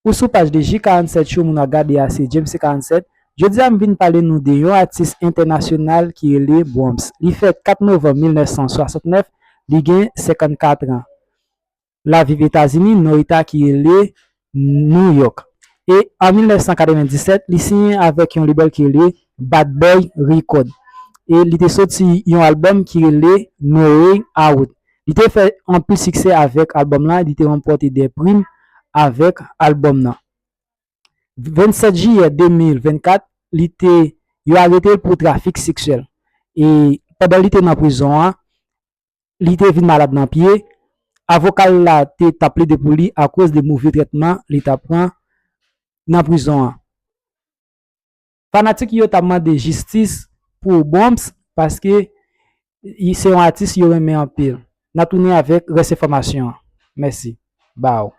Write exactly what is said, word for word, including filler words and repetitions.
Ou sou paj de J karannsèt Show, moun w ap gade a se James C karannsèt. Jodi a m vin pale nou de yon atis entènasyonal ki rele Bronx. Li fèt kat novanm mil nèf san swasannnèf, li gen senkannkat an. L ap viv Etazini, nan yon eta ki rele New York. E an mil nèf san katrevenndisèt, li siyen avèk yon label ki rele Bad Boy Record. E li te soti yon album ki rele No Way Out. Li te fè anpil siksè avèk album lan, li te ranpòte de prim avèk album lan. Vennsèt jiyè de mil vennkat, li te, yo arete l pou trafik seksyèl. E pandan li te nan prizon an, li te vin malad nan pye. Avoka l la te t ap plede pou li akoz de move trètman li t ap pran nan prizon an. Fanatik yo t ap mande jistis pou Bronx paske se yon atis yo renmen anpil. N a tounen avèk rès enfòmasyon an. Mèsi. Baw.